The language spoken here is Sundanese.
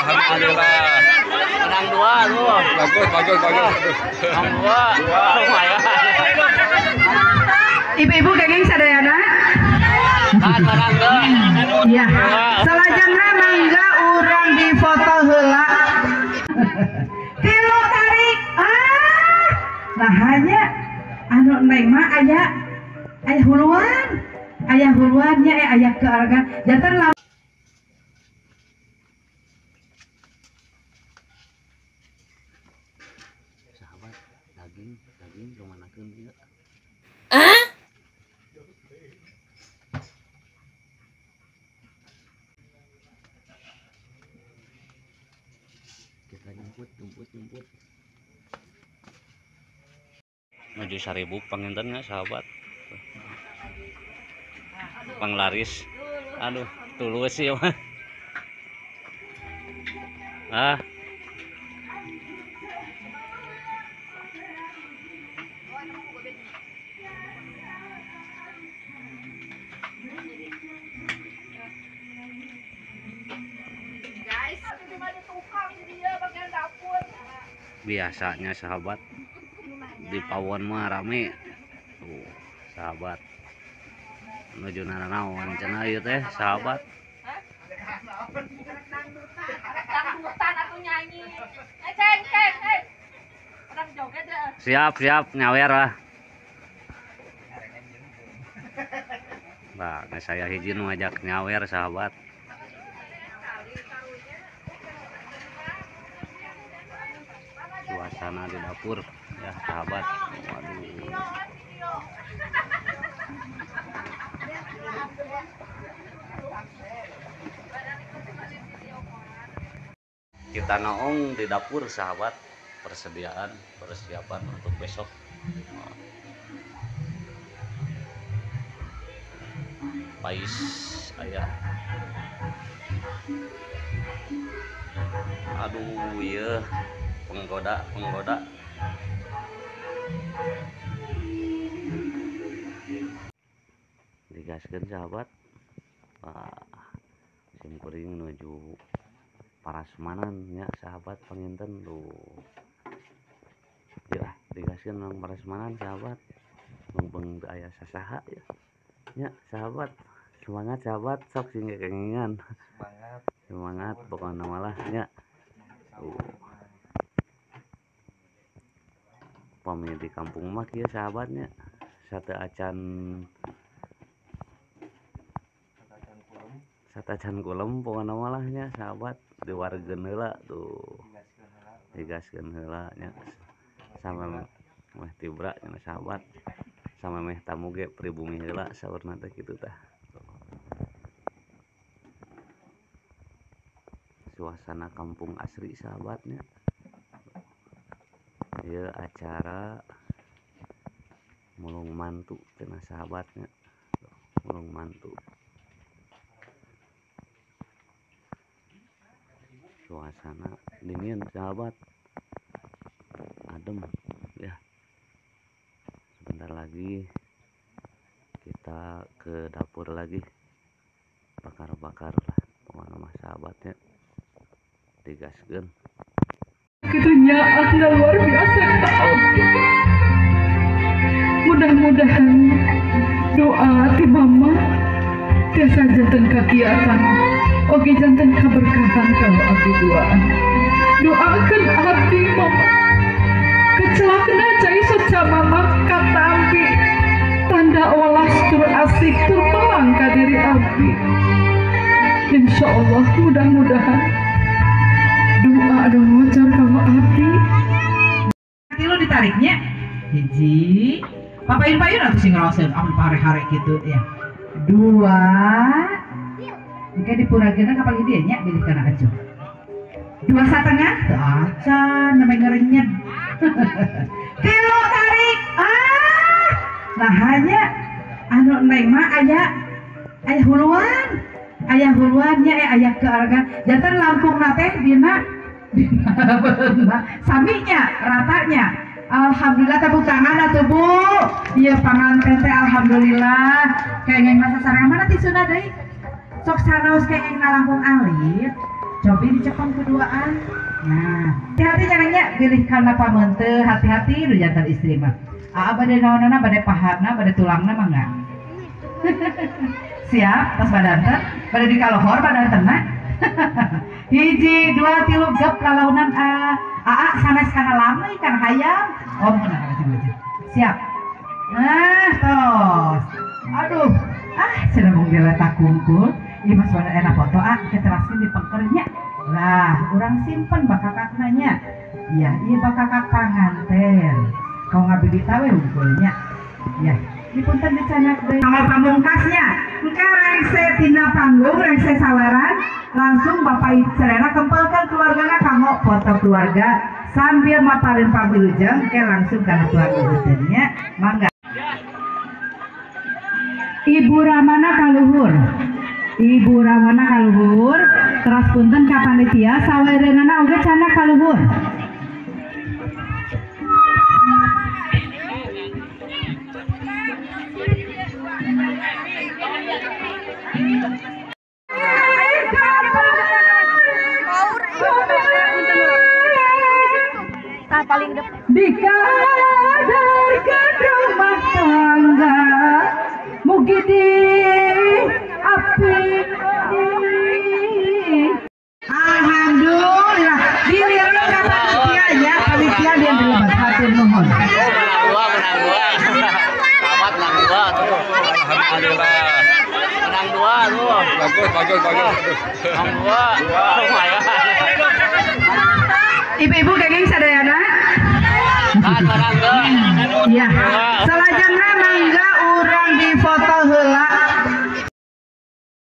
Alhamdulillah. Menang 2 tuh. Bagus, bagus, bagus. Menang 2. Lumayan. Ibu-ibu gengeng sadayana. Ya. Salajengna mangga urang difoto heula. Tilu tarik. Ah. Nah hanya anu neng mah aya aya huluan. Aya huluannya aya keargan. Janten lah. Sahabat, daging, daging rumanakeun ieu. Ah? Kita jemput, jemput, jemput. Menuju 1000 panginten nya sahabat. Panglaris. Aduh, tulus sih mah. Ah. Biasanya sahabat di pawon mah rame tuh sahabat, menuju nanaon cenah ieu teh sahabat. Siap siap nyawer lah. Nah, saya hiji nu ngajak nyawer sahabat. Suasana di dapur ya sahabat. Waduh. Kita noong di dapur sahabat, persediaan persiapan untuk besok. Pais ayah. Aduh iya, penggoda penggoda. Digaskeun sahabat. Wah, sim kuring menuju parasmanan ya sahabat panginten tuh. Ya, digaskeun nang parasmanan sahabat. Mumpung teu aya sasaha ya. Ya sahabat, semangat sahabat, sok sing kekengingan. Semangat. Semangat pokokna malah nya. Tuh. Pami di kampung mah kieu sahabatnya. Sate acan kulem pokokna malah nya sahabat, diwargeun heula tuh. Digaskeun heula nya. Sama meh tibra nya sahabat. Sama meh tamu ge pribumi heula saurna teh kitu tah. Suasana kampung asri sahabatnya. Ieu acara mulung mantu cenah sahabatnya. Mulung mantu. Suasana dingin sahabat. Adem ya. Sebentar lagi kita ke dapur lagi. Bakar-bakar lah pokoknya mah sahabatnya. Digaskeun. Kedunyaan luar biasa tahu. Mudah-mudahan doa ti mama tiasa janten kakiatan, oge janten kaberkahan kalau abdi duaan. Doakeun abdi mama. Kecelakna cai soca mama katampi tanda olas tur asik tur pelang ka diri abdi. Insya Allah mudah-mudahan doa anu ngocor kanggo abdi. Tilu ditariknya hiji, papain-payun atuh sing ngaraoseun amun pare-hare kitu ya. Dua, engke dipurageuna kapal ieu nya bilih kana aja. 2,5 teu acan namanya ngerenyet. Tilu tarik. Ah, nah hanya anu neng mah aya aya huluan. Aya huluannya aya keargan. Janten langkungna teh dina saminya ratanya. Alhamdulillah tepuk tangan atuh Bu. Ieu panganten teh alhamdulillah. Kengeng masa sareng mana tisuna deui? Sok sanaos kengeng langkung alit. Cobi dicepeng keduaan. Nah, hati-hati caranya pilih kana pameuteuh, hati-hati nu jantan istri mah. Aa bade naonana, bade pahatna, bade tulangna mah enggak. Siap, tos badanten, bade di kalohor badantenna. Hiji, dua, tilu, gep lalaunan aa sanes kana lamai kana hayam. Oh, mun kana baju. Siap. Nah, tos. Aduh, ah cenah mung diletak kungkul. Ieu mah suara enak foto ah, diteraskeun di pengkernya. Lah, urang simpen bakakakna nya. Iya, ieu bakakak panganten. Kau ngabibita we hungkulnya. Ya, dipunten dicanak deui. Tanggal pamungkasnya, engke rengse tina panggung, rengse saweran, langsung Bapak Ibu kempelkeun keluargana kanggo foto keluarga sambil maparin pamilujeng, engke langsung kana keluarga hutennya. Mangga. Ibu Ramana kaluhur. Ibu Ramana kaluhur, teras punten ka panitia sawerenana oge candak kaluhur. Paling depan. Dikadarkan rumah tangga mugi di api. Alhamdulillah dilihat ka panitia ya, panitia dia dilebat hatur nuhun. Menang dua. Sahabat menang dua tuh. Alhamdulillah. Menang dua tuh. Bagus. Menang dua. Lumayan. Ibu-ibu gengeng sadayana. Ya, salajengna mangga urang di foto